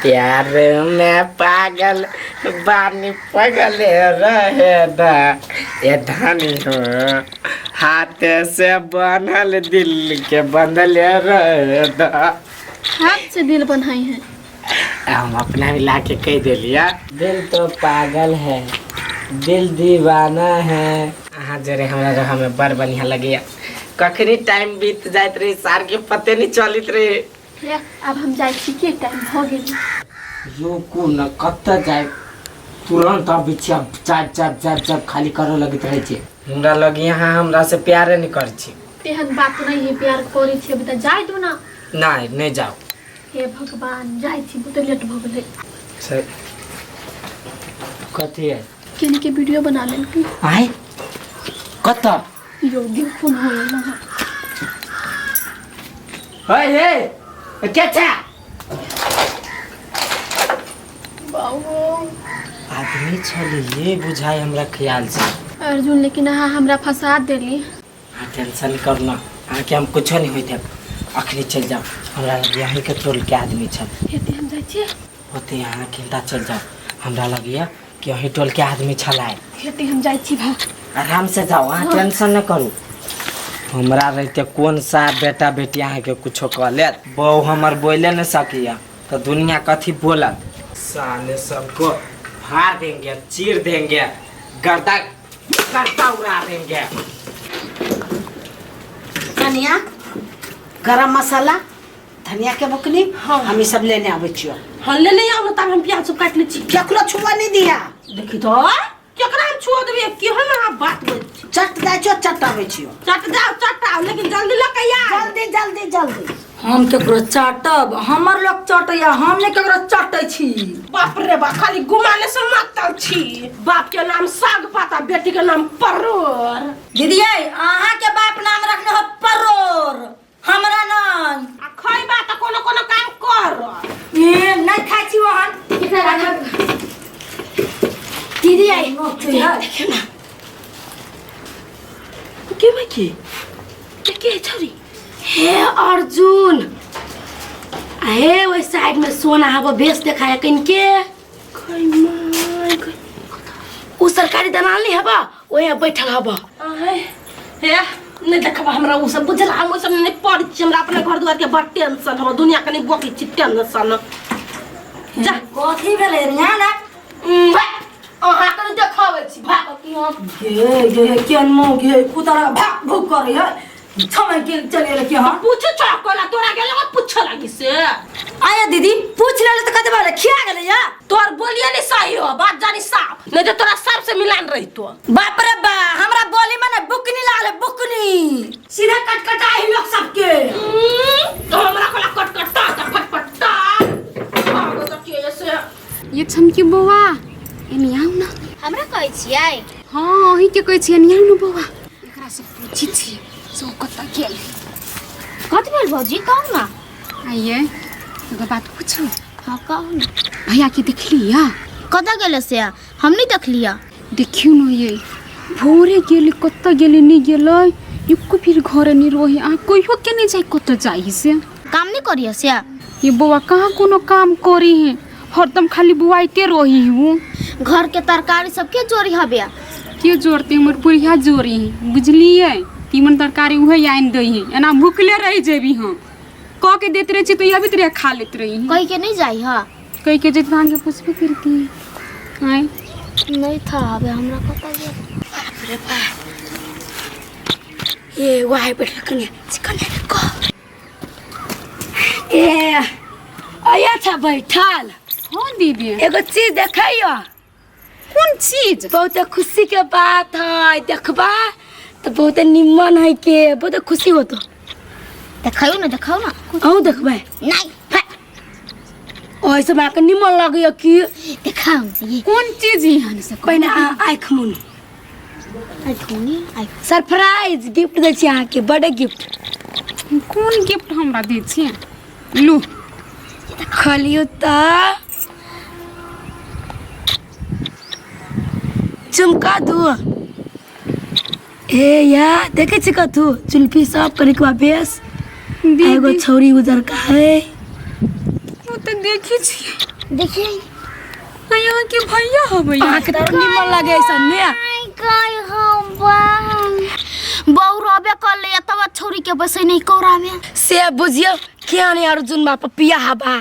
प्यार में पागल बानी पगल रहे दा ये धनी हो हाथ से बनल दिल के बंधल रहे दा। हाथ से दिल बनाई है। हम अपना मिला के कह देलिया दिल तो पागल है दिल दीवाना है। अहाँ जरे हमरा रह में बड़ बढ़िया लगैया। कखनी टाइम बीत जाइत रहे सार के पते नहीं चलित रहे। ले, आब हम जाइ छी के टाइम भऽ गेल। रुकू न कतऽ जाय तुरंत अबै छी अब चाप चाप चाप चाप खाली करऽ लगैत रहै छी। हमरा लग यहाँ हमरा से प्यारे नहीं करै छी। तेहन बात नहीं है प्यार करै छी अभी तऽ जाय दू ना। नहीं नहीं जाओ। हे भगवान जाइ छी बहुत लेट भऽ गेलै। सर कथी है? केने के वीडियो बना लेलकै। आय कतऽ? यो देखू न होय ना। हे हे के छा? बाबू आदमी छली ये बुझाय हमरा ख्याल से। अर्जुन लेकिन अहाँ हमरा फंसा देली। अहाँ टेंशन करना अहाँके हम कुछो नहीं होइत अखनी चलि जाउ हमरा लग यहीं के टोल के आदमी छल। हेते हम जाइ छियै। होते अहाँ खिन्ता चलि जाउ हमरा लगैया कि अहीं टोल के आदमी छलाय। हेते हम जाइ छी भा। आराम से जाओ अहाँ टेंशन नहीं करू। हमरा रहते कौन सा बेटा बेटी अहाँके कुछो कह लेत। बहू हमर बोले नहीं सकिया तो दुनिया कथी बोलत। साले सबको फाड़ देंगे चीर देंगे गर्दा गर्दा उड़ा देंगे। धनिया गरम मसाला धनिया के बुकनी हाँ। हम ई सब लेने आबै छियो। हाँ ले ले आओ ना तब हम प्याज सब काट ले छी। केकरो छुआ नहीं दिया। देखी तो केकरा हम छुआ देबे केहन अहाँ बात बोल छी। चट जाइ छियो चट आबै छियो। चट जाओ चट आओ लेकिन जल्दी लऽ के आ। जल्दी जल्दी जल्दी। हम केकरो चाटब हमर लोग चटैया हम नहीं केकरो चटै छी। बाप रे बाप खाली गुमाने से मातल छी। बाप के नाम साग पाता बेटी के नाम परोर। दीदी अहाँ के बाप नाम रखने हो परोर हमरा नहीं। आ खइबा त कोनो कोनो काम कर। ए नहीं खाइ छी ओहन। दीदी आई देखियो ना। के भाई के के के छौरी? हे अर्जुन हे ओहि साइड में सोना हबो बेच देखाय कनिके। उ सरकारी दलाल नहीं हबा ओहे बैठल हबा। आहे हे नहीं देखबा हमरा उ सब बुझल हम उ सब नहीं पढ़ छी हमरा अपना घर दुआर के बड़ टेंशन हबा दुनिया के नहीं बकी छी टेंशन। जा कथी भेलै रे यहाँ ना? अहाँ के नहीं देखाबै छी भाग की हम। गे गे केन मुँह गे कुतरा भाग भूक करे है छमे के चले गेलै कि हाँ? पूछ छौ कोला तोरा गेल हो पूछ लागी से। आया दीदी पूछ लेले त कते बार खिया गेलै या? तोर बोलिए नहीं सही हो बात जानी साफ नहीं तो तोरा सब से मिलान रहितो। बाप रे बा हमरा बोली में ना बुकनी लागल है, बुकनी सीधा कटकटा ही लोग सबके। तो हमरा कोला कटकटा त फटफटा भागो त के से। ये छमकी बौआ एनी आउ ना। हमरा कहै छियै? हाँ अहीं के कहै छियै एनी आउ ना बौआ। एकरा से पूछी छी से ओ कतऽ गेल। कथी भेल भौजी कहू ना। आइए एगो बात पूछू? हाँ कहू ना। भैया के देखली या? कतऽ गेल से? हम नहीं देखलिया। देखियो न ये भोरे गेली कतऽ गेली नहीं गेलै एको फिर घरे नहीं रही अहाँ कहियो के नहीं जाई कतऽ जाई से। काम नहीं करिए से? ये बौआ कहाँ कोनो काम करी है हरदम खाली बुआइते रही हूँ। घर के तरकारी सब के जोड़ी हबे? के जोड़ते हमर बुढ़िया जोड़ी है बुझलिए तीमन तरकारी उहे आनि दै है एना भूखले रह जेबी हम कह के देते रहे छी तो अभी तरह खा लेते रही। कह के नहीं जाई हा? कह के जेत अहाँके पूछबे करती आय। नहीं था हबे हमरा पता गेल। बाप रे बाप ये वाह बैठल कन्या चिकन कह ए आया था बैठल। हाँ दीदी एगो चीज देखैयो। कोन चीज? बहुत खुशी के बात है देखबा तो बहुत निमन है के बहुत खुशी होतो। देखाउ ना देखाउ ना। अहूँ देखबै? नहीं। ओहिसँ हमरा के निमन लगैया कि देखाउ ना ये। कोन चीज यहाँ से? पहिने अहाँ आँखि मुनू। आँखि मुनी, आँखि। सरप्राइज गिफ्ट दै छी अहाँके बर्थडे गिफ्ट। कोन गिफ्ट हमरा दै छियै? लू। खोलियौ तऽ चमका दू। ए या देखे छी कथू जुल्फी सब कनिकवा बेस। दीदी। एगो छौरी उजरका है। ओ तऽ देखै छियै। देखिए यहाँ के भैया हबै अहाँके तऽ निमन लगे ऐसन ने काय हम बा बहु रहबे कर ले तब छोरी के बसै नहीं कोरा में से बुझियो क्या नहीं अर्जुन बाप पिया हबा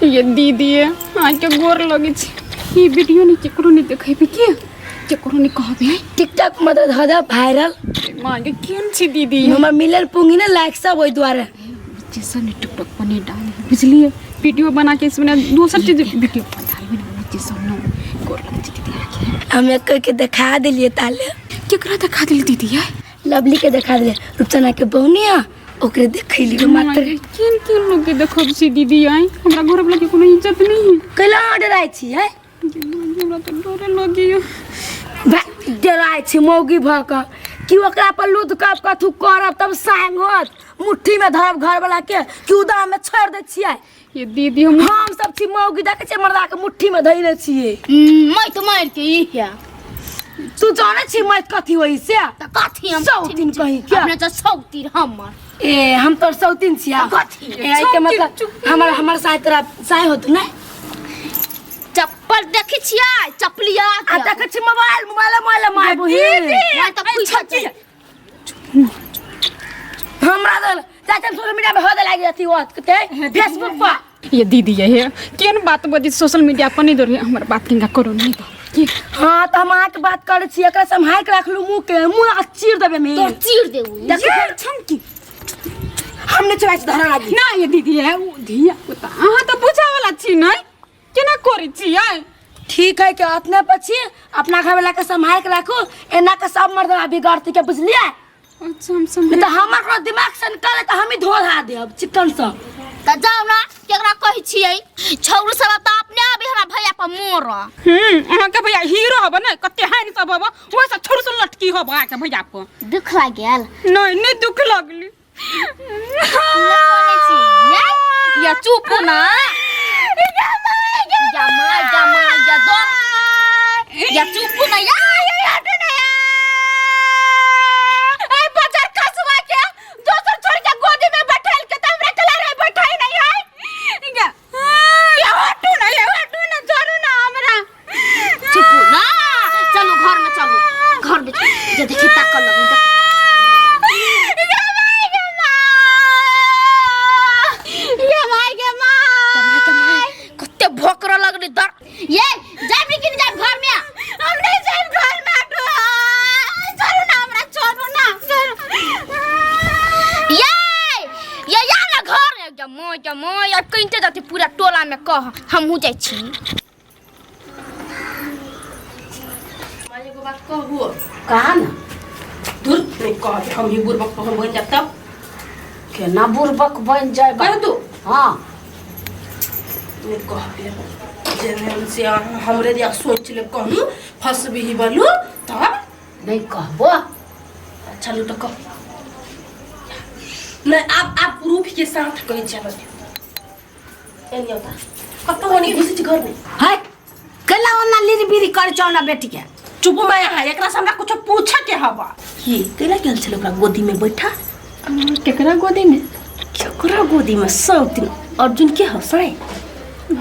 ये दीदी अहाँके गोर लगै छै ई वीडियो ने केकरो नहीं देखेबे के केकरो नहीं कहबे टिकटॉक मदद हो जा वायरल माँ के केहन छी दीदी हमर मिलल पूंगी ने लाइक सब ओहि दुआरे जैसा ने टिकटॉक पर नहीं डाल बुझलिए वीडियो बना के इसमें दोसर चीज वीडियो पर डालबे ने जे सब न गोर लगै छै दीदी अहाँके। हमे कह के देखा दिलिए ताले केकरा देखा देली दीदी है लवली के देखा दिलिए रूपचना के बहनिया ओकरे देखैली मात्र केहन केहन लोग के देखब छी दीदी आई हमरा घर वाला के कोनो इज्जत नहीं है कैला डराइ छी है हमरा तो डरे लगियो डराइ छी मौगी भऽ कऽ कि ओकरा पर लूद कब कथू करब तब सांग होत मुट्ठी में धरब घर वाला के कि उदाम में छोड़ दै छियै ये दीदी हम हम सब छी मौगी देखै छियै मर्दा के मुट्ठी में धइने छियै मैं तो मार के ई है तू जानै छी मत कथी होई से त कथी हम सौतीन कहीं क्या? अपने तो सौतीन हमर ए हम तोर सौतीन छिया कथी? ए आई के मतलब हमर हमर साय तोरा साय होत नै चप्पल देखै छियै चपलिया आ देखै छी मोबाइल मोबाइल मोबाइल माय बहिन मैं तो पूछै छी हमरा दल चाचा सोशल मीडिया पे हो दे लागी अथी होत ते फेसबुक पर ये दीदी ये है केहन बात बजी सोशल मीडिया पर नहीं दौड़े हमर बात किनका करो नहीं तो की हाँ तो हम अहाँके बात करै छी एकरा सम्हारि के राखलू मुँह के मुँह आ चीर देबै में तोर चीर देऊ देखी छमकी हम नहि चोराइ छी धरा लागी ना ये दीदी है ओ धिया पुता अहाँ तो बुझा वाला छी नहीं केना करै छियै ठीक है के अपने पर छी अपना घर वाला के सम्हारि के राखू एना के सब मर्दवा बिगड़ती के बुझलियै अच्छा हम समझ नहीं तो हमर कोनो दिमाग से निकले तो हम ही धो धा देब चिकन से त जाउ ना केकरा कहै छियै छौरू सब त अपने आबि हमरा भैया पर मोर अहाँके भैया हीरो हब ने कते हानि सब हब ओहि से छोड़ सुन लटकी हब अहाँके भैया पर दुख लागि गेल नहीं नहीं दुख लगली कोने छी ये? या चुप ना या माय या माय या दो या चुप ना या या हटू ना या ए बाजार कसवा के दोसर छोड़ के गोदी में बैठाल के त हमरा कला रे बैठाई नहीं है गा या हटू ना या हटू ना छोड़ू ना हमरा चुप ना चलो घर में चलो घर में चलो। जे देखी ताकल लगी देख। या माय गे माय के माय के माय कते भोकरा लगली दर ये जाइब कि नहीं जाइब घर में हम नहीं जाइब घर में हटू छोड़ू ना हमरा छोड़ू ना छोड़ू ये ये या ना घर में जमो जमो या कहिते जाती पूरा टोला में कह हमहू जाइ छी माँ एगो बात कहू कहा ना दूर नहीं कहबे हम ही बुड़बक पहन बन जाब तब केना बुड़बक बन जाए कह दू हाँ नहीं कहबे जेने से अहाँ हमरे दिया सोच ले कहूँ फंसबी ही बोलू तब नहीं कहबो अच्छा लू तो कह नहीं आप प्रूफ के साथ कही चलो एनी होता कत्तो होनी घुसी छी घर में है केला ओना लिरी बिरी कर छौ ना बेटी के चुप मैं यहाँ एकरा से हमरा कुछ पूछे के हवा ये केला गेल छल ओकरा गोदी में बैठा केकरा गोदी में केकरा गोदी में सब दिन अर्जुन के हौसले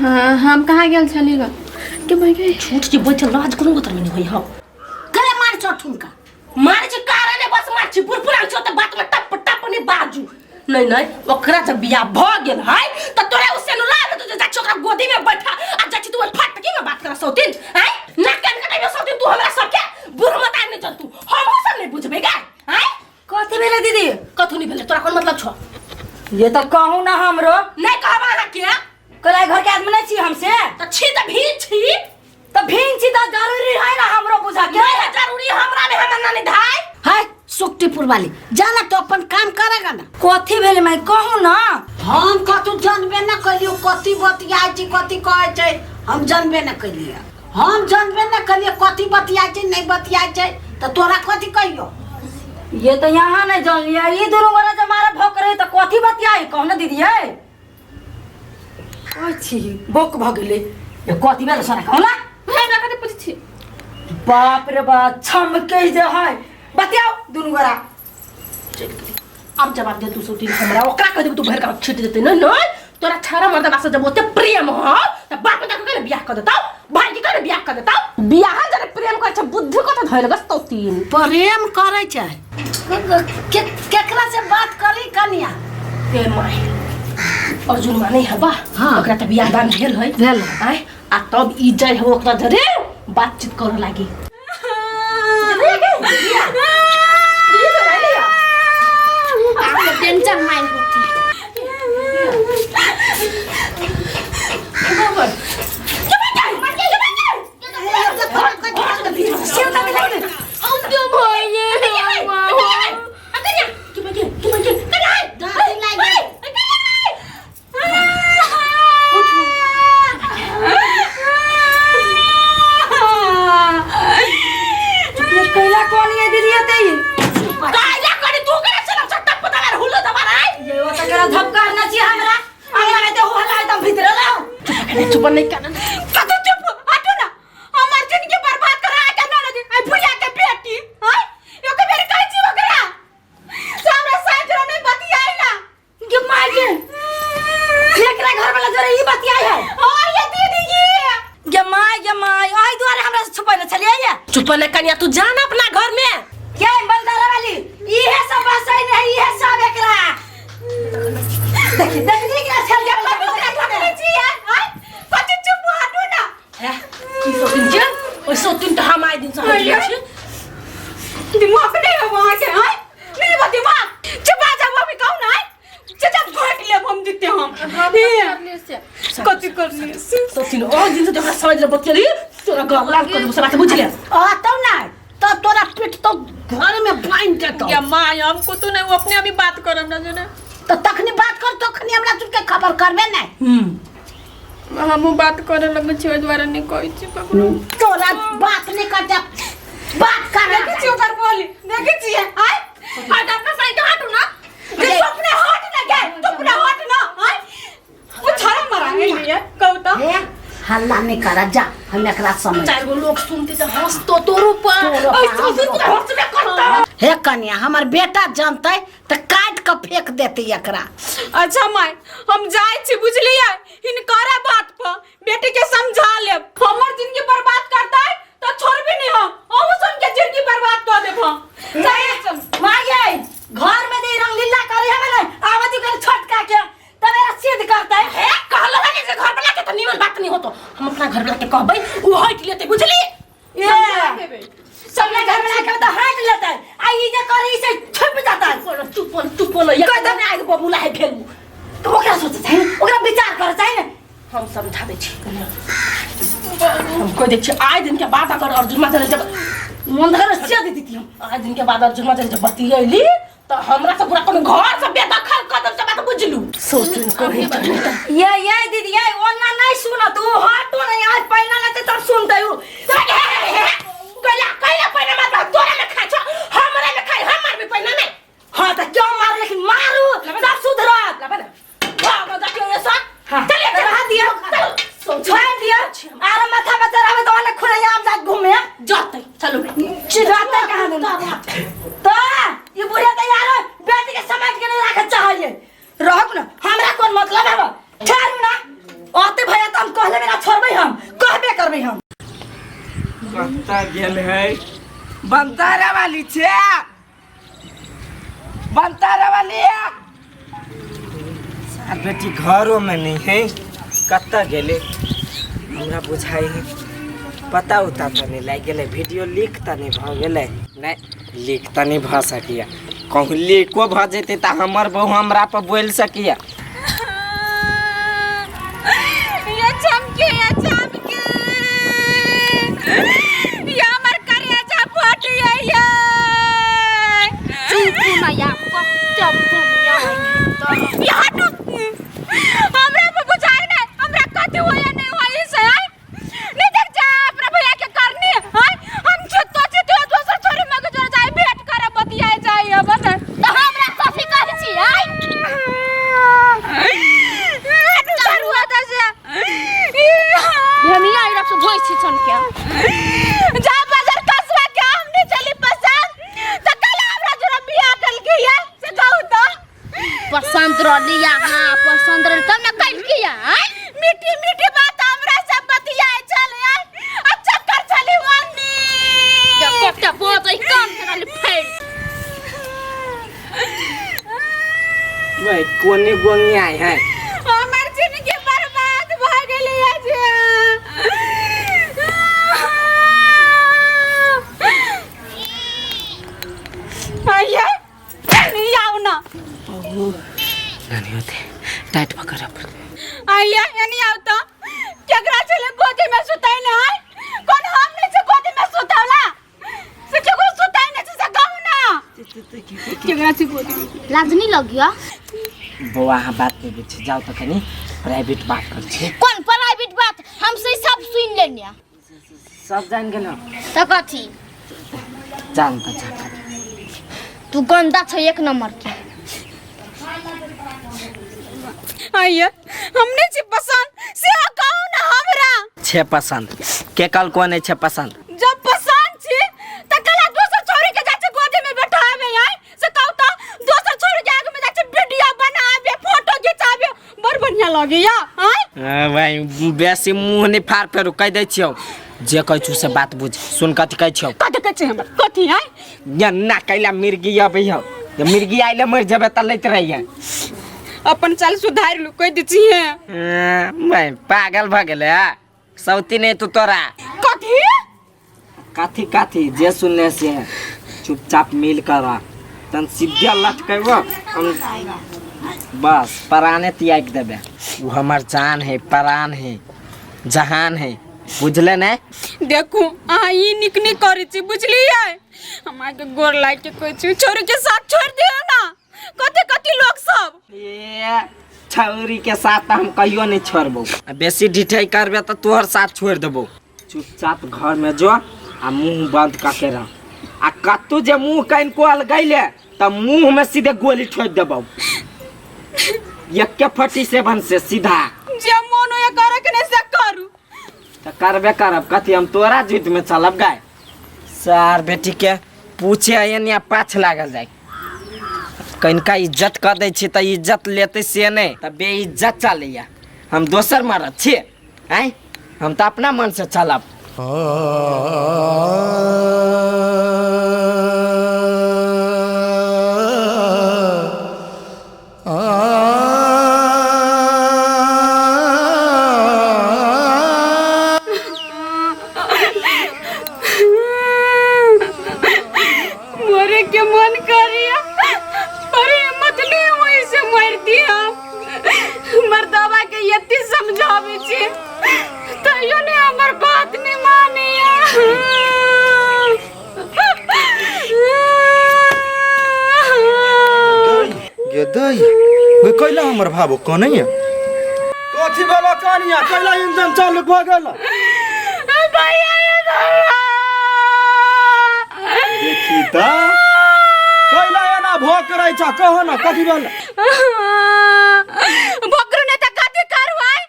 हाँ हम कहाँ गेल छली ग के भाई के झूठ जे बैठल राज कोनो गोतर में नहीं होई हम केला मार छौ ठुनका मारे छै कारण बस मार छी पुरपुरा छौ त बात में टप टप नहीं बाजू नहीं नहीं ओकरा जब बियाह भ गेल है त तोरे उसे नु लाभ तू जा ओकरा गोदी में बैठा आ जा तू फटकी में बात कर सौतीन हैं ना कान कटाइबे सौतीन तू हमरा सबके बुढ़ मत आने चल तू हमहु सब नहीं बुझबे गा हैं कथी भेलै दीदी कथु नहीं भेलै तोरा कोन मतलब छौ ये तो कहू ना हमरो नहीं कहबा अहाँ के कल घर के आदमी नहीं छी हमसे त छी त भी छी तो भीन छी तो जरूरी है ना हमरो बुझा के नहीं है जरूरी हमरा नहीं हमरा नहीं धाय है सुक्तिपुर वाली जाना तो अपन काम करेगा ना कथी भेलै माय कहू ना हम कतू जानबे न कलियो कथी बतियाइ छी कथी कहै छै हम जानबे न कलियै हम जानबे न कलियै कथी बतियाइ छै नहीं बतियाइ छै तऽ तोरा कथी कहियो ये तो यहाँ नहीं जान लिया ये दोनों गोरा जब मारा भोक रहे तो कथी बतियाई कहू ना दीदी है कथी बोक भ गेलै ये कथी भेल सोना कहू ना हमरा कथी पूछै छी बाप रे बाप छमके जे है बतियाओ दुनू गोरा अब जवाब दे तू सौतीन हमरा ओकरा कह देबे तू भर का छीट देते नहीं नहीं तोरा छाड़ा मर्द बास जब ओते प्रेम हो त बाप के कह बियाह कर देताऊ भाई के कने बियाह कर देताऊ बियाह जरे प्रेम करै छै बुद्धि कत धइल गस तीन प्रेम करै छै केकरा से बात करी कनिया ए my Arjun माने है बा हाँ। ओकरा त बियाह दान भेल है भेल। आय आ तब ई जाइ है ओकरा जरे बातचीत करे लागी आपके टेंशन मार होती कैला कौन ये दीदी ते कायला करे तू करे चला चट्टा पता कर हुलो दबा रे ये वो तकरा धपकार ना छी हमरा अंगना में ते हो हला एकदम भीतर लाओ चुप नहीं करना कतौ चुप हटो ना हमर जिंदगी बर्बाद करा के ना नदी आई भुइया के बेटी हां यो के बेर कहै छी ओकरा से हमरा साथ नहीं बतियाई ना गे मार के एकरा घर वाला जरे ई बतियाई है और ये दीदी ये गे माय गे माय ओइ दुआरे हमरा से छुपैले छलियै ये चुप नहीं कनिया तू जान अपना घर में के बंदरा वाली इहे सब बसै नहीं इहे सब एकरा देखी देखली एकरा छल के लगले छी हां कतौ चुप हटो ना की सोचिन छै ओइ सोचिन त हम आइ दिन से हटले छी दिमाग नहीं है वहां के हां नहीं बा दिमाग चुप आ जाओ अभी कहू ना चाचा घोट लेब हम जिते हम कथी करनी सोचिन ओ दिन से तोरा समझ ले बतियली तोरा गला कर देबो सब बात बुझ ले आतौ ना तो तोरा पीठ तो घर में बांध देतौ या माँ हमको तो नहीं वो अपने अभी बात करब ना जो ना तो तखनी बात कर तखनी हमरा सबके खबर करबे नहीं हमहूँ बात करे लगे छी ओहि दुआरे नहीं कहै छी ककरो तोरा बात नहीं कर जा बात कर देखै छी ओकर बोली देखै छियै आय हट अपना साइड हटू ना जे तू अपने हट ना गे तू अपने हट ना आय वो छड़ा मारा गेलियै कहू तऽ हे हल्ला नहीं कर जा हम एकरा समझ चार गो लोग सुनते त हंसतो तोरो पर तोरो पर, ओइ सोचिन त हंसबे करता हे कनिया हमर बेटा जानतै तऽ काट के फेंक देतै एकरा अच्छा माय हम जाइ छी बुझलियै हिनकरा बात पर बेटी के समझा लेब हमर जिंदगी बर्बाद करतै तऽ छोड़बे नहीं हम अहूँ सुन के जिंदगी बर्बाद कऽ देब हम जाइ छी। माय गे घर में दे रंगलीला करे हमे ने आवती करे छोटका के तब एरा सिद्ध करतै हे कहलो है जे घर वाला के त निमन बात नहीं होतो हम अपना घर वाला के कहबै उ हट लेते बुझली ये सबने घर में लाके तो हट लेतै आ ई जे करे से छुप जाता है चुप चुप ये कह दे आइ बबूला है भेलू तो ओकरा सोचे चाहिए ओकरा विचार करे चाहिए ने हम समझा दै छी हम कह दै छी आइ दिन के बाद अगर अर्जुन माता जब मन धर से दे देती हम आइ दिन के बाद अर्जुन माता जब बतियैली त हमरा से पूरा कोनो घर से बेदखल कर देब सब बात बुझलू सोचू कोही ये दीदी ये ओना नहीं सुना तू हटो नहीं आज पहिना लेते तब सुनते हो कैला कैला पहिना मार तोरा में खाइ छ हमरा में खाइ हम मारबे पहिना नहीं हाँ तो क्यों मार लेकिन मारू तब सुधरत लाबे ना भागो जाके ये सा हाँ। चलिए रहा दिया चलो छोड़ दिया आराम माथा पर चढ़ावे तो वाला खुले आम जात घूमे जाते चलो जाते कहाँ तो ये बुढ़िया तो यार बेटी के समाज के नहीं रखे चाहिए रहब ना हमरा कौन मतलब है ठहरू ना आते भैया तो हम कहले बिना छोड़बै हम कहबे करबै हम कतऽ गेल है बनतारा वाली छे बनतारा वाली सार बेटी घरो में नहीं है कतऽ गेलै हमरा बुझाइ है पता उता तऽ नहि लागि गेलै वीडियो लीक तऽ नहि भऽ गेलै नहि लीक तऽ नहि भऽ सकैए कहूँ लीको भऽ जेतै तऽ हमर बहु हमरा पर बोलि सकैए ये चमके ये चमके ये हमर करेजा फट ये चुप ना या कब घूमिया ये हटू हमरा पर बुझाइ नहीं हमरा कथी होया नहीं होई से आय नहीं देख जा अपना भैया के करनी आय हम छुतो छुतो दोसर छोरी मग जोर जाय भेंट करे बतियाए जाय अब न तो हमरा कथी कहै छी आय हटू चारू हाथ से भेमिया ई रख धोइ छी छन के जा बाजार कसबा के हम नहीं चली पसंद तो कल हमरा जोरा बियाह कल के या से कहू तो पसंद रहली या हां पसंद रहली तब ना कैल की आय मीठी मीठी बात हमरा से बतिया कोने गोंगी आए है। हमर जिंदगी बर्बाद भऽ गेलै आज। आइए नहीं आओ ना। नानी होते टाइट पकड़। आइए नहीं आओ तो केकरा चले गोदी में सुताई ना है? कौन हम नहीं से गोदी में सुतावला से केकरो सुताई नहीं से कहू ना केकरा से गोदी में। लाज नहीं लगिया बौआ अहाँ बात नहीं बुझे, जाओ तो कनी प्राइवेट बात कर छी। कौन प्राइवेट बात? हमसे सब सुन लेने। सब जान गेल। त कथी जान त जान। तू गंदा छ एक नंबर के। आइए हमने छी पसंद से कहू ना हमरा छे पसंद के कल को नहीं छे पसंद। जब पसंद छी त कला दोसर छोरी के जाचे गोदी में बैठावे आय से कहू त दोसर छोरी के आगे में जाचे वीडियो बनावे फोटो खिंचावे बड़ बढ़िया लगैया आय। भाई बेसी मुंह नहीं फाड़ फेरू कह दै छियौ, जे कहै छु से बात बुझ सुन। कथी कहै छियौ? कथी कहै छी हमर कथी आय? या ना कैला मिर्गी अबै हौ, जे मिर्गी आइले मर जेबे त लैत रहिए। अपन चाल सुधार लू कह दै छियै। भाई पागल भ गेलै सौती नहीं तू तोरा। कथी कथी कथी जे सुनले से चुपचाप मिल कर तन सीधे लटकेबो बस पराने त्याग देबे। वो हमर जान है परान है जहान है, बुझले ने? देखू अहाँ ई निक निक करै छी बुझलियै। हम अहाँके गोर लागि के कहै छी छोरी के साथ छोड़ दियौ ना। कते कते लोग सब ए छौरी के साथ हम कहियो नहीं छोड़बो। बेसी ढिठाई करबे त तोहर साथ छोड़ देबो। चुपचाप घर में जो आ मुंह बंद करके रह, आ कतू जे मुंह कन कोल गइले त मुंह में सीधे गोली ठोक देबो। एके फटी से बन से सीधा जे मन होय करे के नहीं से करू त करबे करब। कथी हम तोरा जुट में चलब गाय? सार बेटी के पूछे आयन या पाछ लागल जाय। कनिका इज्जत कर दै छी त इज्जत लेते से नहीं त बेइज्जत चलैया। हम दोसर मरद छी आँय, हम त अपना मन से चलब। मरे के मन करिया पर हिम्मत नहीं हुई से मर दिया। मर्दावा के यति समझावे छी तैयो ने हमर बात नहीं मानिया। गे दई गे कैला हमर भाबो कनैया कथी भेलो कनिया कैला इंजन चालू भ गेल? भैया देखी त कैला एना भोक रहै छ कह न कथी भेल? भोकरू ने त कथी करू आय?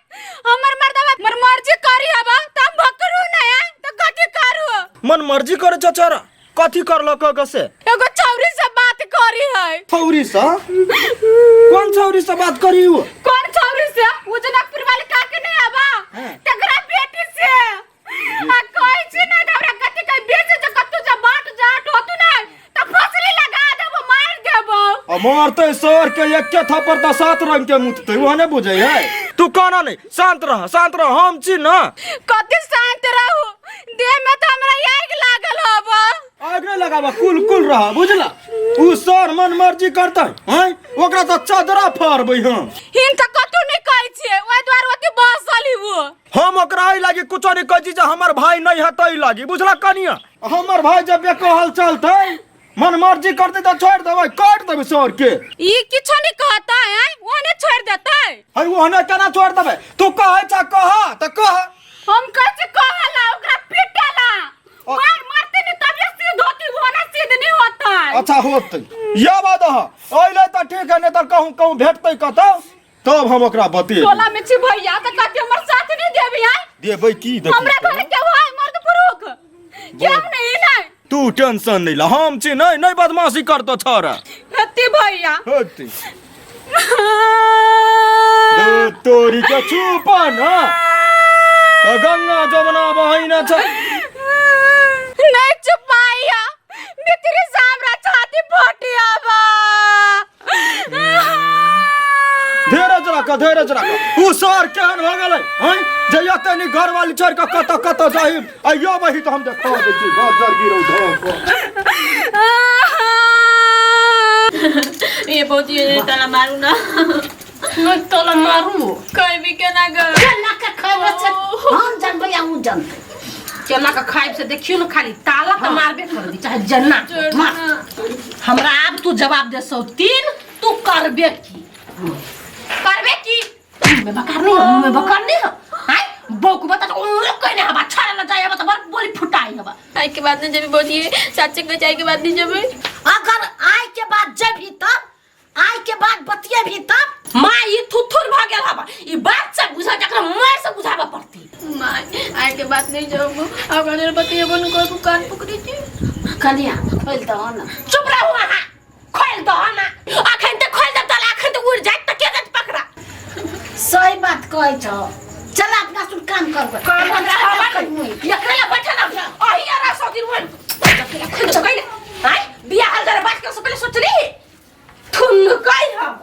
हमर मर्दावा मोर मर्जी करी हबा त हम भोकरू ने आय त कथी करू? मन मर्जी करे छ छोरा कथी करलो क से? एगो छौरी से बात करी है। छौरी से? कौन छौरी से बात करी हो? कौन छौरी से? उ जनकपुर वाली काकी नहीं आबा तकरा बेटी से। आ कहै छी ना त हमरा कथी कह बेच जे कतू जे बाट जाट होतू ना त फसली लगा देबो मार देबो। आ मारते सर के एके थप्पड़ त सात रंग के मुतते वह ने बुझै है। तू काना नहीं शांत रह शांत रह हम छी ना। कथी शांत रहू? देह में त हमरा आग लागल हबा। आग नहीं लगाबा कुल कुल रह बुझला। उ सर मन मर्जी करतै हैं ओकरा त चादरा फाड़बै हम। हिन त कतू नहीं कहै छियै ओइ द्वार ओती बसल ही वो। हम ओकरा एहि लागी कुछो नहीं कहै छी जे हमर भाई नहीं है तै लागी बुझला कनिया। हमर भाई जब बेकहल चलतै मन मर्जी करतै त छोड़ देबै काट देबै सर के। ई किछो नहीं कहता है ओने छोड़ देतै। है ओने केना छोड़ देबै? तू कहै छ कह त कह। हम कहै छी कहला ओकरा पीटेला मार मारते नहीं तब ये सीध होती वो ना सीध नहीं होता है। अच्छा होतै या बात है अइले त ठीक है नहीं त कहूं कहूं भेटतै कतौ तब हम ओकरा बतेबै। टोला में छी भैया त कहती हमर साथ नहीं देबी आय? देबै की देखी हमरा घर के है मर्द पुरुख क्यों नहीं नहीं तू टेंशन नहीं ला हम छी नहीं नहीं बदमाशी करतो छोरा। हती भैया हती दे तोरी के चुप ना गंगा जमुना बहै ना छ। नहीं चुपाइया मित्री सामरा छाती फटी आबा। धैर्य राख। उ सर केहन भऽ गेलै हैं जे एते नी घर वाली छोड़ के कतऽ कतऽ जाही आइयो बही तऽ हम देखा दै छी बाजार गिरौ धऽ कऽ। ये भौजी ये ताला मारू ना। नहीं ताला मारू। कहीं भी केना कर केना के खैबै से हम जानबै आ उ जानतै। केना के खाइब से देखियो न, खाली ताला त मारबे कर दी चाहे जन्ना मार। हमरा आब तू जवाब दे सौ तीन, तू करबे की? करबे की? मुँह में बकार नहीं हो, मुँह में बकार नहीं हो। आय बौक बता तो उंगली कहने हबा छाड़ा न जाए हबा तो बड़ बोली फुटाई हबा। आय के बाद नहीं जबी भौजी, चाची के जाए के बाद नहीं जबी। अगर आय के बाद जबी तब आय के बाद बतिये भी तब माँ ई थुथुर भ गेल हबा, ई बात से बुझा जकरा मार से बुझाबा पड़ती। माँ आय के बाद नहीं जब, अगर बतिये बन को कान पकड़ी थी। कनिया खोल दहो ना। चुप रहू अहाँ, खोल दहो ना। अखन ते खोल दे तला, अखन ते उड़ जात त के जात पकड़ा। सही बात कहै छौ, चल अपना सुन काम करबै। काम हमरा हवा नहीं, एकरे ला बैठल हम अही आरा सौ दिन वन खोल दो कइले। आय बियाह हल जरा बात के से पहले सोचली थुन कइ हम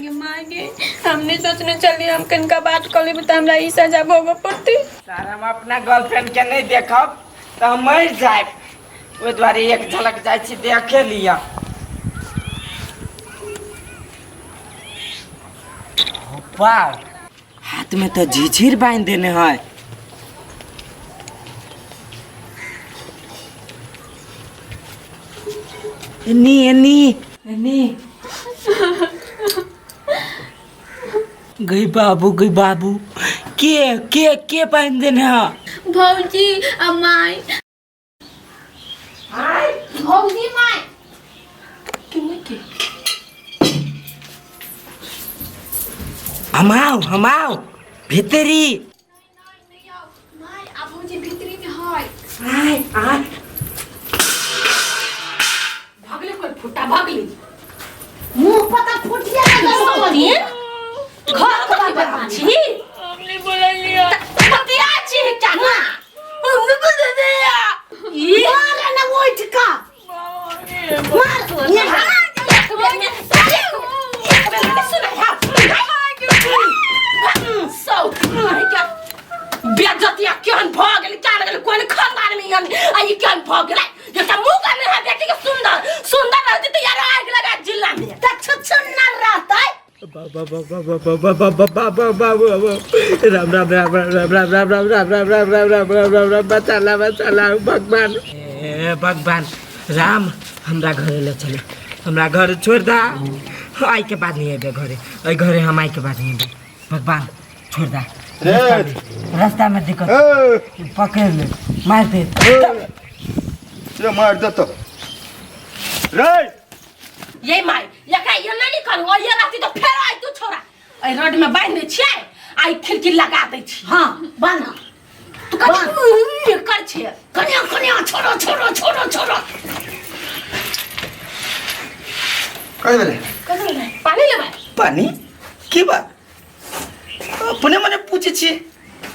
ये माँ गे, हमने सोचने चली हम कनका बात कर लेब त हमरा ई सजा भोगऽ पड़तै। सर हम अपना गर्लफ्रेंड के नहीं देखब त हम मर जायब, ओहि दुआरे एक झलक जाइ छी देखे लिअ। बाप, हाथ में तो झिझिर बांध देने है। एनी एनी एनी गई बाबू, गई बाबू, के के के बांध देने है? भौजी आ माई। आय भौजी माई के नहीं के हम आओ, हम आओ भीतरी। माई आ भौजी भीतरी में है। आय आय भगले कोई फुटा भगली मुंह पता फुटिया सौतीन घर कथी बता छी? हमने बोला लिया। बतिया छी क्या ना? हमने बोला लिया। ई मार ना उठ का मार यहाँ। एक बेर में, एक बेर में सुना है। सौतीन है क्या? बेइज्जतिया केहन भ गेल, क्या गेल, कोन खानदान में यान आ ई केहन भ गेल? एकटा मुंह का नहीं है बेटी के सुंदर सुंदर रहती तो यार आग लगा जिला में। त छुछुन्नर रहतै। बाबा बाबा बाबा बाबा बाबा बाबा बाबा राम राम राम राम राम राम राम राम राम राम राम राम राम राम राम बचाला बचाला भगवान, ए भगवान राम हमरा घरे ले चले, हमरा घर छोड़ दा, आई के बाद नहीं अबे घरे, आई घरे हम आई के बाद नहीं अबे, भगवान छोड़ दा। रास्ता में दिक्कत पकड़ ले मार दे, ये मार दे तो रे ये मार एकरा ये नहीं करू, और ये रहती तो फेर आई तू छोरा ए रोड में बांध दे छियै, आई खिड़की लगा दे छी। हां बांध तू कथी कर छियै? कन्या कन्या छोड़ो छोड़ो छोड़ो छोड़ो। कथी भेलै? कथी भेलै? पानी लेबै। पानी की बात अपने मने पूछै छी?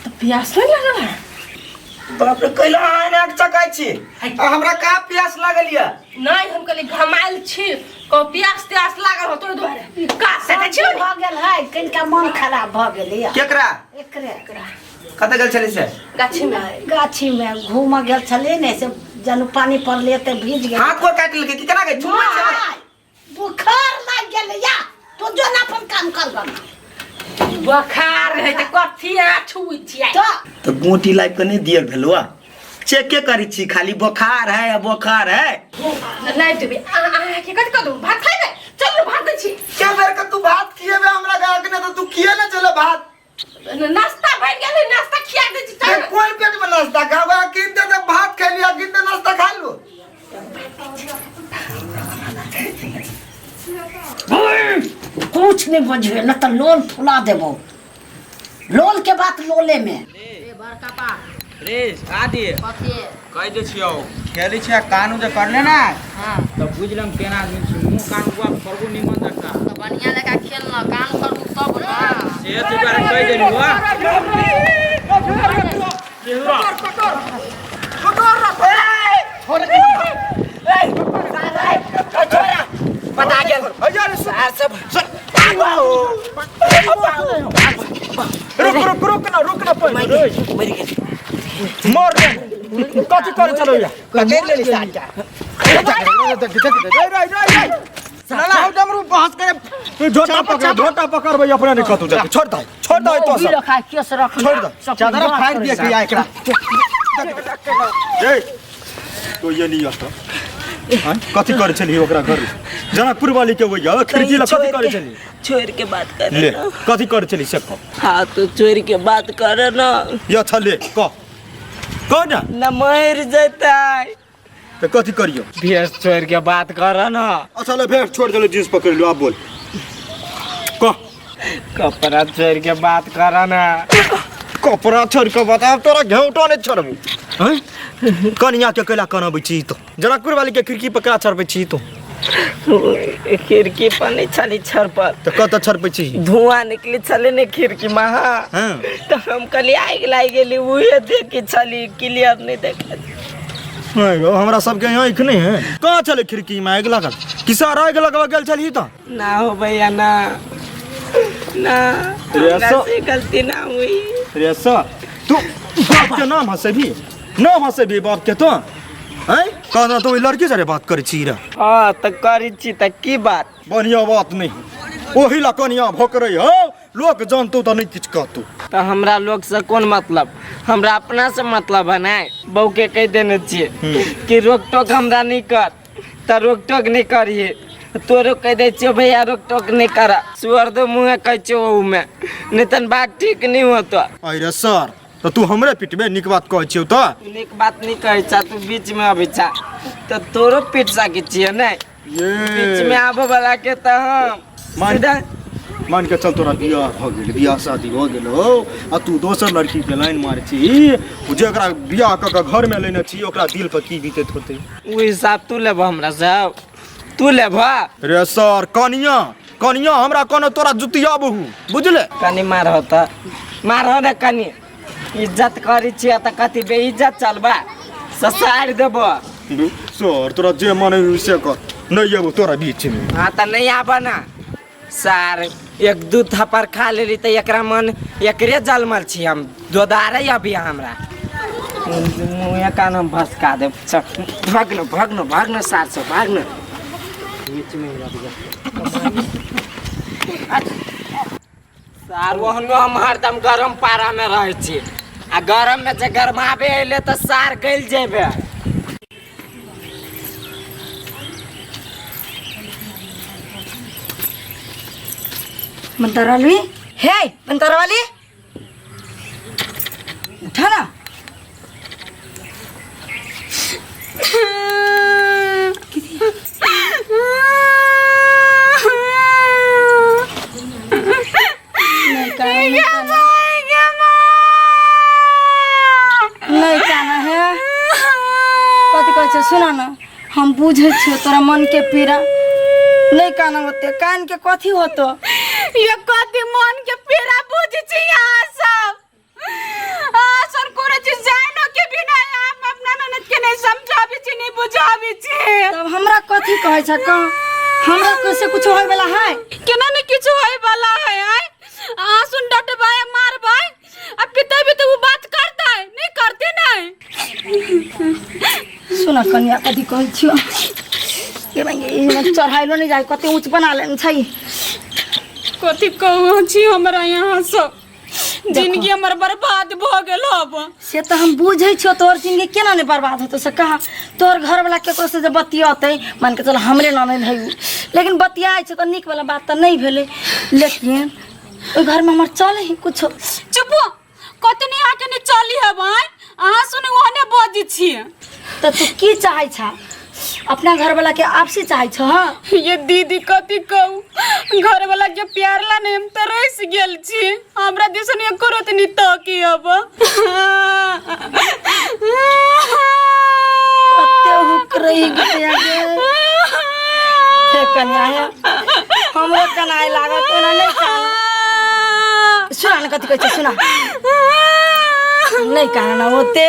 तो प्यास नहीं लागल है? बाप रे कैला अहाँ आँख चकाइ छी आ हमरा कहाँ प्यास लागल या? नहीं हम कहली घमायल छी, को प्यास त्यास लागल हो तो दुआरे का से त छी भऽ गेल है, कनिका मन खराब भऽ गेल या। केकरा? एकरे एकरा। कतऽ गेल छली से? गाछी में। गाछी में घूमऽ गेल छली ने, से जनु पानी पड़लै तऽ भीज गेल। हाथ गोर काटि लेलकै की केना गई? छुबै छै। बुखार लागि गेल या, तू जो ना अपन काम कर गन। बुखार है त कथी आ छुबै छियै? तो गोटी लाइफ के नहीं दियल भेलुआ, चेके करी छी खाली बुखार है या बुखार है। लाइफ देबे आ आ के कथि करू? भात खाइबे? चलू भात दै छी। के बेर के तू भात खिएबे हमरा गाँव के ना तो तू खिए ना चले भात। नाश्ता बन गेल, नाश्ता खिया दै छी। चल कोन पेट में नाश्ता खाबा? किन दे त भात खा लिया, किन दे नाश्ता खा लो। कुछ नहीं बजबे न त लोल फुला देबो, लोल के बात लोले में। रे आदि कहि दै छियौ खेलै छियै कानू जे करले ना तऽ बुझ लम केना आदमी छी, मुँह कान बुआ करबो निमन जकाँ तऽ बढ़िया जकाँ खेल न कान करबू तब न से तू दुआरे कहि देलू। बता गेल सब। रुक ना रुक ना पहिले रे मरि गेल मर रे कथी करे चलो या पकड़ लेली साटा रे रे रे रे साला हम डमरू बहस करे तू झोटा पकड़ झोटा पकड़ भई अपने नहीं कतू जाके छोड़ दे छोड़ दे तो सब रखा केस रख छोड़ दे चादर फाड़ दिया कि एकरा ए तो ये नहीं आता हां कथी करे छली ओकरा घर जनकपुर वाली के वही खिड़की ला कथी करे छली छोड़ के बात कर ले कथी करे छली से कह हाँ तो छोड़ के बात कर ना ये अच्छा ले कह कह ना न मर जता तो कथी करियो भेस छोड़ के बात कर ना अच्छा ले भेड़ छोड़ देले जींस पकड़ लो आप बोल कह कपड़ा छोड़ के बात कर ना कपड़ा छोड़ के बता तोरा घेउटो नहीं छोड़बू हैं कनिया के कैला कनबै छी तो जनकपुर वाली के खिड़की पर केला छड़बै छी तो खिड़की पर नहीं छली छड़ पर तो कत छड़बै छी धुआं निकली छले ने खिड़की में हाँ हाँ तो हम कहली आगि लागि गेली उहे देखी छली क्लियर नहीं देखा नहीं गो, हमरा सबके यहाँ आँखि नहीं है कहाँ छलै खिड़की में आगि लागल किसार आगि लगबऽ गेल छलही तऽ ना हो भैया ना ना रे हमरा सो- से गलती ना हुई रे सर तू बाप के नाम हंसेबी नाम हंसेबी बाप के तो हैं कहना तो ओहि लड़की से बात करै छी रे हाँ तो करी छी तऽ की बात बढ़िया बात नहीं ओही ला कनिया भोकरै हो लोक जानतो तऽ नहीं किछु कहतो तऽ हमरा लोग से कोन मतलब हमरा अपना से मतलब है ना बहू के कहि देने छियै कि रोक टोक हमरा नहीं कर तऽ रोक टोक नहीं करिए तोरो कहि दै छियो भैया रोक टोक नहीं कर सुअर दो मुँहे कहै छियो ओहूमे नहीं तन बात ठीक नहीं होतो अरे सर तऽ तू हमरे पिटबे नीक बात कहै छियौ तऽ तू नीक बात नहीं कहै छा तू बीच में अबै छा तऽ तोरो पीट सकै छियै ने बीच में ये आबऽ वाला के तऽ हम मान सीधा मान के चल तोरा बियाह भऽ गेल बियाह शादी भऽ गेल हो आ तू दोसर लड़की के लाइन मारै छी ओ जेकरा बियाह कऽ के घर में लेने छी ओकरा दिल पर की बीतैत होतै ओ हिसाब तू लेबह हमरा से तू लेबह रे सर कनिया कनिया हमरा कोनो तोरा जुतिया बहू बुझले कनि मारह तऽ मारह ने कनि इज्जत करै छियै तऽ कथी बेइज्जत चलबा ससारि देबो सर तोरा जे मन होई से कर नहीं एबो तोरा बीच में हाँ तऽ नहीं आबऽ ना सार एक दू थप्पड़ खा लेली तऽ एकरा मन एकरे जलमल छी हम दोदारे अभी हमरा मुँहे कान हम भसका देब चल, भागनो भागनो भागनो सार से भागनो बीच में रह जा सार ओहनो हम हरदम गरम पारा में रहै छी आ गरम में जे गरमाबे अयले तऽ सार गलि जेबे। मंतरवाली हे मंतरवाली उठा ना। नहीं कहना, नहीं कहना है कथी कहै छै सुना ना, हम बुझै छियौ तोरा मन के पीड़ा। नहीं काना होते कान के कथी होतो ये कथी मन के पीड़ा बुझ छी अहाँ सब आ सर कोनो चीज जानो के बिना हम अपना ननद के नहीं समझाबी छी नहीं बुझाबी छी। तब हमरा कथी कहै छै कह, हमरा कैसे कुछ होय वाला है? केना ने किछु होय वाला है आय अहाँ सुन डटबै मारबै आ पिता भी तो वो बात करता है नहीं करते नहीं। सुन कन्या कथी कहै छियौ के भाई चढ़ाइलो नहीं जाय कते ऊँच बना लेने छै। कथी कहू छी हमरा यहाँ सब जिंदगी हमर बर्बाद भ गेल अब। से तऽ हम बुझै छियौ तोहर जिंदगी केना नहि बर्बाद होतौ से कहाँ। तोहर घरवला केकरो से जे बतियतै मान के चल हमरे ननैद है उ, लेकिन बतियाइ छै तऽ नीक वाला बात तऽ नहि भेलै, लेकिन ओहि घरमे हमर चलै है कुछो। चुप हो कते नहीं आके नहीं चली है भाई अहाँ सुन ओहने बजै छियै। तऽ तू की चाहै छा अपना घरवला के आपसी चाहै छ? हाँ ये दीदी कथी कहू घरवला के प्यार ला नहीं हम तो रस गेल छी हमरा दिसन एको रति नहीं तकी अब। कते हुक रही गेल गे हे कन्या हे हमरो कनाइ लागत ओना नहीं कान। सुना न कथी कहै छै सुना नहीं कान होते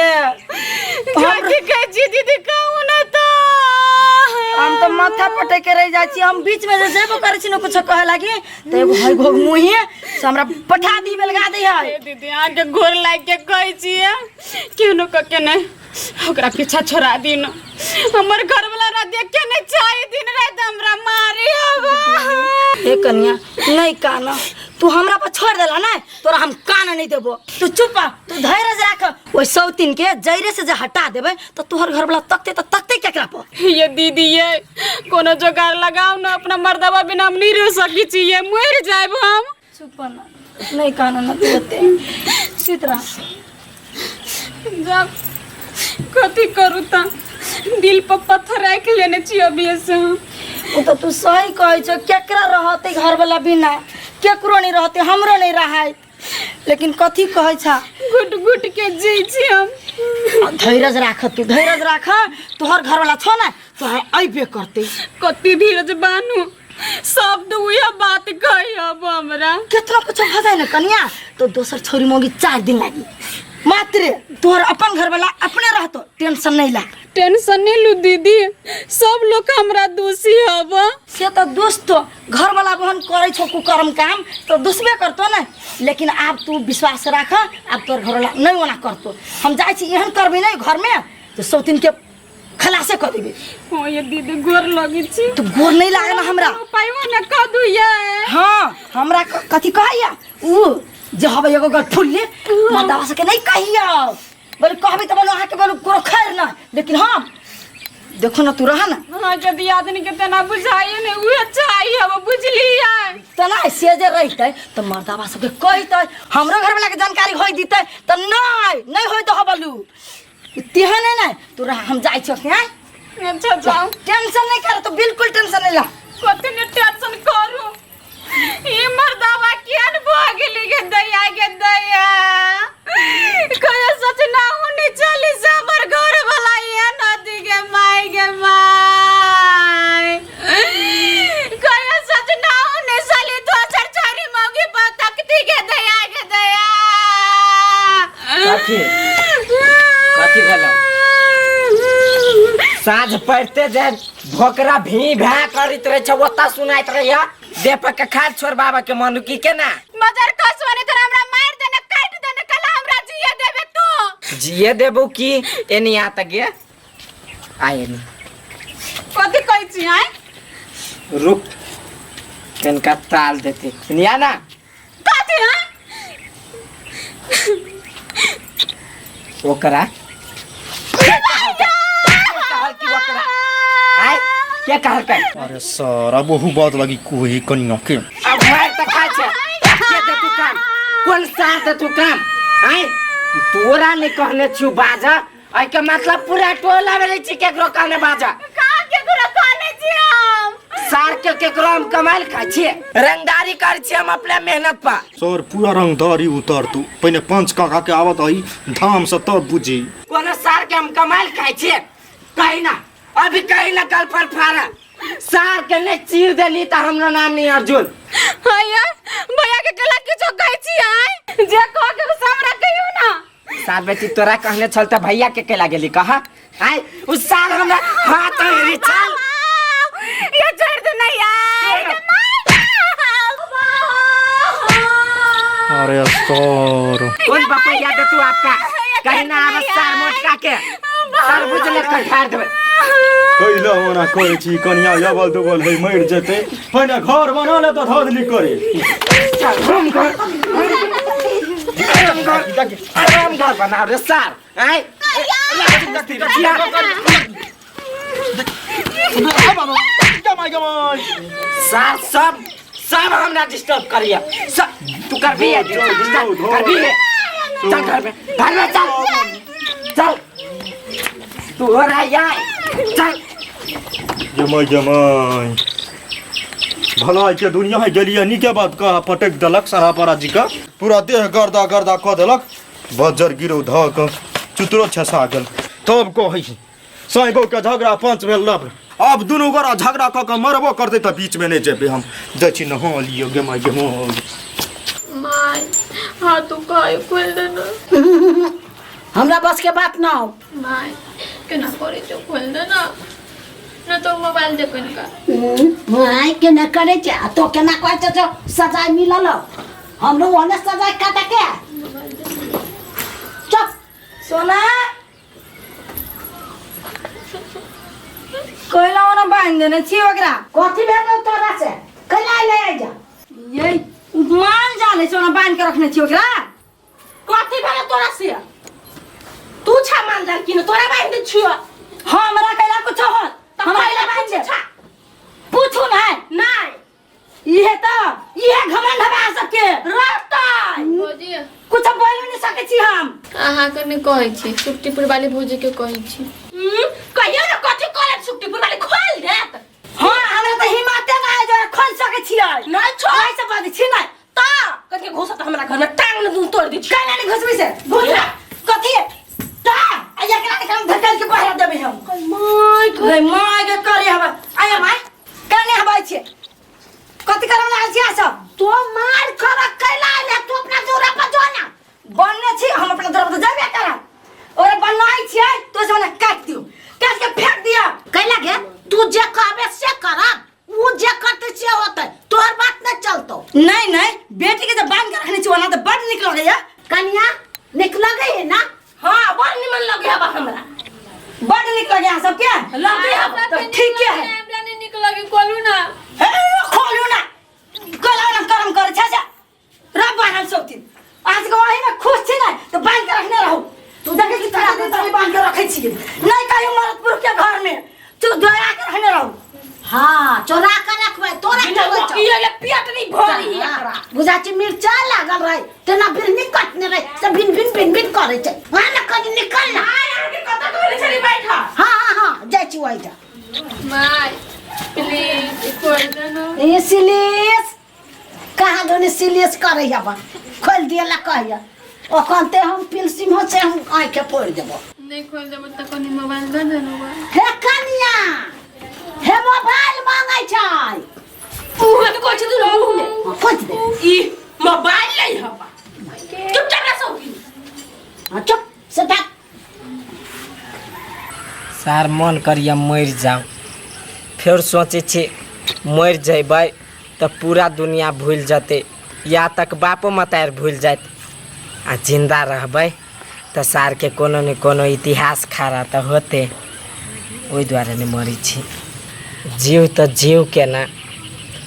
कथी कहै छी दीदी कहू ना तो। हम तो माथा पटक के रह जाइ छी। हम बीच में जे जेबो करै छी न कुछो कहे लागी त एगो है घोग मुहे से हमरा पठा दी बेलगा दे है। दीदी अहाँके गोर लागि के कहै छियै केहनो कऽ के नहि ओकरा पीछा छोड़ा दिन, हमर घरवाला रा देखे नहीं चाहे दिन रात हमरा मारी हवा। हे कन्या नहीं काना, तू हमरा पर छोड़ देला ना तोरा हम कान नहीं देबो। तू चुप रह, तू धैर्य राख। ओइ सौतीन के जैरे से जे हटा देबे तो तोहर घरवाला तकते त तकते केकरा पर। ये दीदी ये कोनो जोगाड़ लगाओ ना, अपना मर्दवा बिना हम नहीं रह सकी छी, ये मर जाएब हम। चुप ना नहीं काना ना तू ओते सुत रह। जब कथी करू त दिल पर पत्थर राख लेने छी अभी से हम। ओ तो तू सही कहै छौ, केकरा रहते घरवाला बिना, केकरो नहीं रहते, हमरो नहीं रहै। लेकिन कथी कहै छा, घुट घुट के जी छी हम। धैर्य राख, तू धैर्य राख, तोहर घरवाला छौ ना तोहर अइबे करते। कति धीरज बानू शब्द उहे बात कही अब हमरा। केतना कुछ भ जाए ना कन्या तो दोसर छोरी मोगी 4 दिन लागी मात्र। तोहर अपन घरवाला अपने रहतो, टेंशन नहीं ला। टेंशन नहीं लू दीदी, सब लोग हमरा दोषी हब। से तो दोस्त तो घरवाला बहन करे छो कुकर्म काम तो दोषबे करतो ना, लेकिन आब तू विश्वास राख, आब तोहर घरवाला नहीं ओना करतो। हम जाइ छी एहन करबी नहीं घर में तो सौतीन के खलासे कर देबे। हो ये दीदी गोर लगी छी। तू गोर नहीं लागल हमरा। उपायो ना कह दू ये। हाँ हमरा कथी कहैया उ जे हबे एगो गल फुल्ले मर्दावा सबके नहीं कहिया, बोले कहबी त बोलो अहाँके बोलो कोनो खैर ना, लेकिन हम देखो ना तू रहा ना। हाँ यदि आदमी के तना बुझाइए ने उहे चाहिए अब बुझलिए। तना से जे रहितै त मर्दावा सबके कहितै, हमरो घरवाला के जानकारी होई दितै त नहीं नहीं होई त हबलू तेहन है ना। तू रहा हम जाइ छौ के। अच्छा जाओ, टेंशन नहीं कर, तो बिल्कुल टेंशन नहीं ला। कथी ने टेंशन करू, ई मर्दावा कियान भऽ गेली गे दैया गे दैया, कहियो सोचना हुनी चली से हमर घर वाला ये नदी गे माय गे माय, कहियो सोचना हुनी साली दोसर छोरी मौगी पर तकती गे दैया गे दैया। कथी कथी भेलौ? साँझ पड़ते जे भोकरा भी भा करैत रहे छै ओतऽ सुनाइत रहैया। देह पर के खाद छोड़ बाबा के मनु की केना मजर कसवने तोरा हमरा मार देने काट देने कल हमरा जिए देबे तू जिए देबो की एनी आ त गे आए नी कथी कहै छी आय रुक तनका ताल देते एनी आ ना कथी है ओकरा आय के कहलकै? अरे सर अब ओहू बात लगी कोही कनिया के अब मार त खाइ छै के दे तू काम कोन सार दे तू काम आय तोरा नहीं कहने छियौ बाजा एहि के मतलब पूरा टोला में छी केकरो कहने बाजा का केकरो कहने छी हम सार के केकरो हम कमाइल खाइ छियै रंगदारी कर छियै हम अपने मेहनत पर। सर पूरा रंगदारी उतार तू पहिने पंच काका के आवत हई धाम से तब बुझी। कोनो सार के हम कमाइल खाइ छियै कही ना अभी कही ना कल पर फारा सार के नहीं चीर देली त हमरा नाम नहीं अर्जुन। हाँ यार भैया के गला किछो कहै छी आय जे कह के से हमरा कहियो ना। सार बेटी तोरा कहने छल त भैया के केला गेली कहा आय उस सार हमरा हाथ रे चल ये छोड़ दे ना यार। अरे सर कोन बापा याद तू आपका कहीं ना आवे सार मोटका के सार बुझले कठार देबे कैला ओना करै छी कनिया यबल दुबल है मरि जेतै पहिने घर बना ले तऽ धोधली करे। चल घूम घर आराम घर बनाओ रे सार आय सार सब सब हमरा डिस्टर्ब करिया सब तू करबी है डिस्टर्ब करबी है चल घर में चल चल तू हो रहा यार चल जमाई जमाई भलाई के दुनिया है गेलियै नीके बात कह पटक देलक सरापरा जी का पूरा देह गर्दा गर्दा कऽ देलक बज्जर गिरो धऽ कऽ चुतरो छसा गेल तब कहै साइबो के झगड़ा पंच भेल लब अब दुनू गोरा झगड़ा कऽ कऽ मरबो करतै तऽ बीच में नहि जेबै हम जाइ छी नहा लिअ गे माय गे माय। My हाँ तू काय खोल देना हमरा बस के बात ना हो। My केना करे जो खोल देना। न तो मोबाइल दे कनिका। माय केना करै छै आ तो केना कहै छै जे सजाय मिलल हौ। हमरो ओने सजाय काटे के चुप। सोना कोयला ओना बांध देने छी ओकरा। कथी भेल तोरा से कैला ले आइ जा? ये माल जाल है, सोना बांध के रखने छी ओकरा। कथी भेल तोरा से? तू छा माल जाल की न तोरा बांध दे छियो। हमरा कैला कुछ हो त हमरा कैला कैला बांध दे। पूछा पूछू ना नहीं इहे त इहे घमंड हवे अहाँ सबके रहतै। भौजी कुछ बोल नहीं सकै छी हम। अहाँ के नहीं कहै छी, सुखटीपुर वाली भौजी के कहै छी। कहियो ना कथी करे सुखटीपुर वाली खोल देत। हां हमरा त हिम्मते ना है जो खोल सकै छियै। नहीं छोड़ ऐसे बाजै छी ना त कथी घुसत हमरा घर में टांग न दून तोड़ दी। कैला नहीं घुसबी से घुस कथी ता आ एकरा के हम धकेल के बाहर देबै हम। My गई my के करे हवा आया my केने हवा छी कथी करम लागल छी अहाँ सब? तो मार कर कैला आइले तू अपना जोरा पर जो ना। बनने छी हम अपना जोरा पर जेबे करब। ओरे बनाई छियै तो से काट दियो, काट के फेंक दिया। कैला गे तू जे कहबे से करब, उ जे करते से होते, तोहर बात न चलतो। नहीं नहीं बेटी के जब बांध के रखने छी ओना त बड़ निक लगैया। कनिया निक लगैया ना? हां बड़ निमन लगैया बा हमरा। बड़ निक लगैया अहाँ सबके? लगैया बा। त ठीक है। हमरा नहीं निक लगे खोलू ना। हे खोलू ना कोला ना करम करे छा छा रब बांधल सब दिन आज के वही में खुश छी ना तो बांध के रखने रहू। तू देखे कि तोरा दिन तनी बांध के रखै छी नहीं कहियो मरद पुरुष के घर में तू दया के रखने रहू। हां चोरा के रखबै तोरा बिना के होय छौ। रोकिए ले पेट नहीं भरी हाँ, एकरा। बुझा छी मिर्चा लागल रहे तेना बिरनी कटने रहे से भिन भिन भिन भिन करे छै। हां ना कनी निकल ना। आय आके कत कहले छली बैठा। हां हां हां जाइ छी ओहि जा। My please खोल दे ना। ए सिलेस कहाँ दोने सिलेस करे हबा खोल दियला कहिया ओखनते हम पिलसिम हो से हम आँख के फोड़ देबो। नहीं खोल देबो त कनी मोबाइल दे दे ना। हे कनिया हे मोबाइल मांगै छै। मुँह में कहै छै तू मुँह में। हाँ, खोज दे। ई मोबाइल नहीं हबा। चुपचाप रह सौकी। हाँ, चुप से थाक। सार मन करिया मरि जाओ, फेर सोचै छी मरि जयबै तऽ पूरा दुनिया भूलि जेतै, या तक बापो मतारि भूलि जायत, आ जिंदा रहबै तऽ सारके कोनो ने कोनो इतिहास खड़ा तऽ होतै। ओहि दुआरे नहि मरै छी। जीव तऽ जीव केना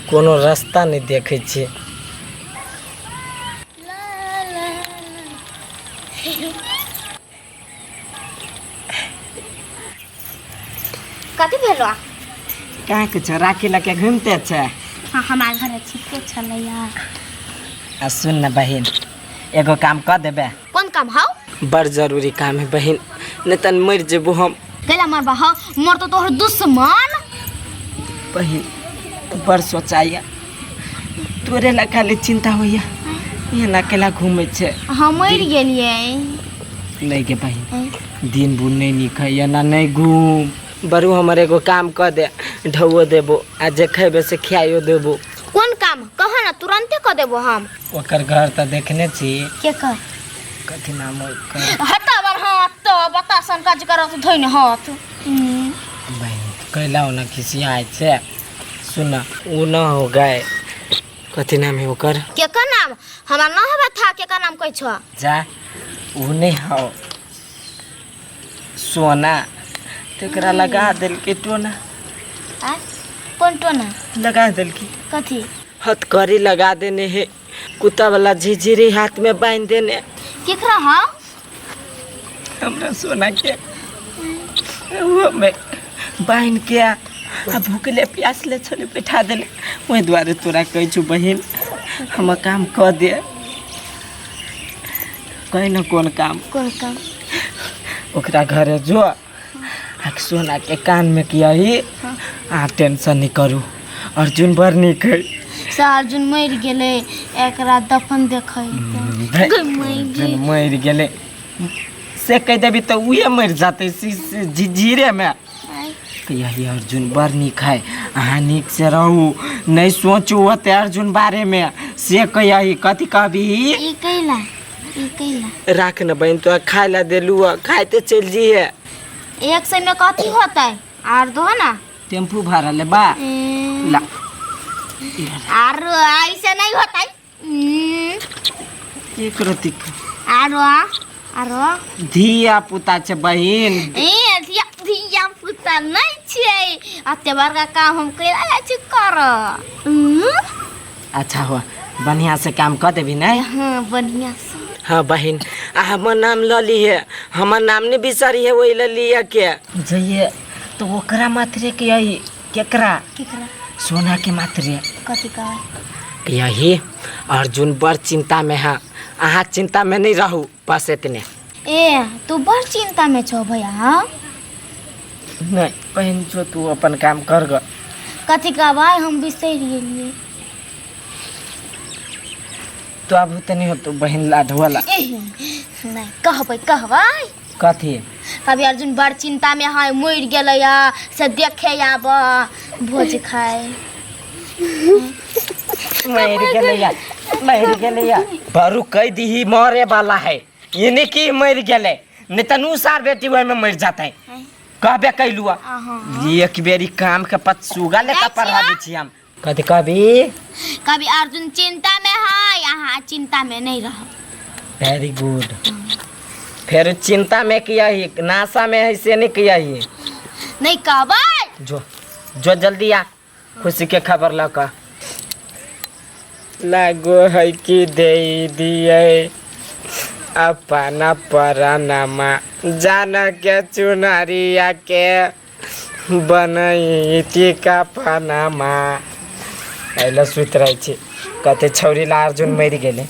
कोनो रास्ता नहि देखै छी। कथी भेलो? कहाँ के छौ राखी लके घूमते छै? हाँ हमार घर ठीके छलैया। आ सुन न बहिन एगो काम कऽ देबे। कोन काम हौ? बड़ जरूरी काम है बहिन, नहीं तन मरि जेबो हम। कैला मरबा हौ? मर तो तोहर दुश्मन। बहिन बड़ सोचाइया तोरे ला खाली चिंता होइया, एना केला घूमै छै। हम मरि गेलियै। नहीं के बहिन दिन बुन नहीं नीक है, एना नहीं घूम। बरू हमर एगो काम कऽ दे, ढौओ देबो आ जे खेबे से खियाइयो देबो। कोन काम कह ना, तुरंते कऽ देबो हम। ओकर घर तऽ देखने छी। के कर? कथी नाम ओकर? हटा बर हाथ तो बता सन काज करत धोइन हाथ। बहिन कैला ओना खिसियाइ छै। सुन उ न हो गए कथी नाम है ओकर? केकर नाम हमरा न हबे था, केकर नाम कहै छौ? जा उ नहीं हो सोना, तेकरा लगा देलकै टोना। आ कोन टोना लगा देलकै? कथी? हथकड़ी लगा देने है, कुत्ता वाला झिझिरी हाथ में बांध देने। केकरा हौ? हमरा सोना के वो में बांध के आ भूखले प्यासले छले बैठा देने। ओहि दुआरे तोरा कहै छु बहिन हम काम कऽ दे। कहि न कोन काम? कोन काम? ओकरा घरे जो आ सोना के कान में कियाही आ टेंशन नहीं करू, अर्जुन बड़ नीक है। से अर्जुन मरि गेलै, एकरा दफन देखै। अर्जुन मरि गेलै से कहि देबी तऽ उहे मरि जाते झिझिरे में। यही अर्जुन बड़ नीक है, अहाँ नीक से रहू, नहीं सोचू ओते अर्जुन बारे में। से कहियही कथी कहबी? ई कैला ई कैला राख न बहिन, तोरा खाय ला देलू, खाइते चलि जइहे। 100 में कथी होतै? आर दो ना। टेम्पू भाड़ा ले बा ला। आरो ऐसे नहीं होता है। एक रति आरो आरो धिया पुता छै बहिन। ए धिया धिया पुता नहीं छियै, अते बड़का काम हम कैला जाइ छी कर। अच्छा हो, बढ़िया से काम कर देबी नहीं? हाँ बढ़िया से। हाँ बहिन, आ हमर नाम ल लिए, हमर नाम नहीं बिसरी है वही ल लिया के जइए तो ओकरा मात्रे के यही केकरा केकरा? सोना के मात्रे। कथी कहै? यही अर्जुन बड़ चिंता में है, अहाँ चिंता में नहीं रहू, बस इतने। ए तू बड़ चिंता में छौ भैया? हाँ नहीं बहिन, जो तू अपन काम कर ग। कथी कहबै, हम बिसरि गेलियै। तो अब तो नहीं हो तो बहिन लाडवाला। नहीं कहबै कहबै कथी? कभी अर्जुन बड़ चिंता में है, मरि गेलै या से देखे आब भोज खाए। मरि गेलै, मरि गेलै बरू कह दीही मरे वाला है, ये नहीं कि मरि गेलै, नहीं तनु सार बेटी वही में मर जाता है। कहबे कैलुआ एक बेरी काम के पत सुगा लेकर पढ़ाबै छी हम। कथी कहबी? कभी अर्जुन चिंता में है, यहाँ चिंता में नहीं रह। वेरी गुड। फिर चिंता में किया ही नासा में है से नहीं किया ही नहीं कहबै। जो जो जल्दी आ, खुशी के खबर लका लागो है कि दे दिए अपना परानामा जान के चुनरिया के बनैती का पनामा। अइला सुति रहै छी, कहते छौरी ला अर्जुन मरि गेलै।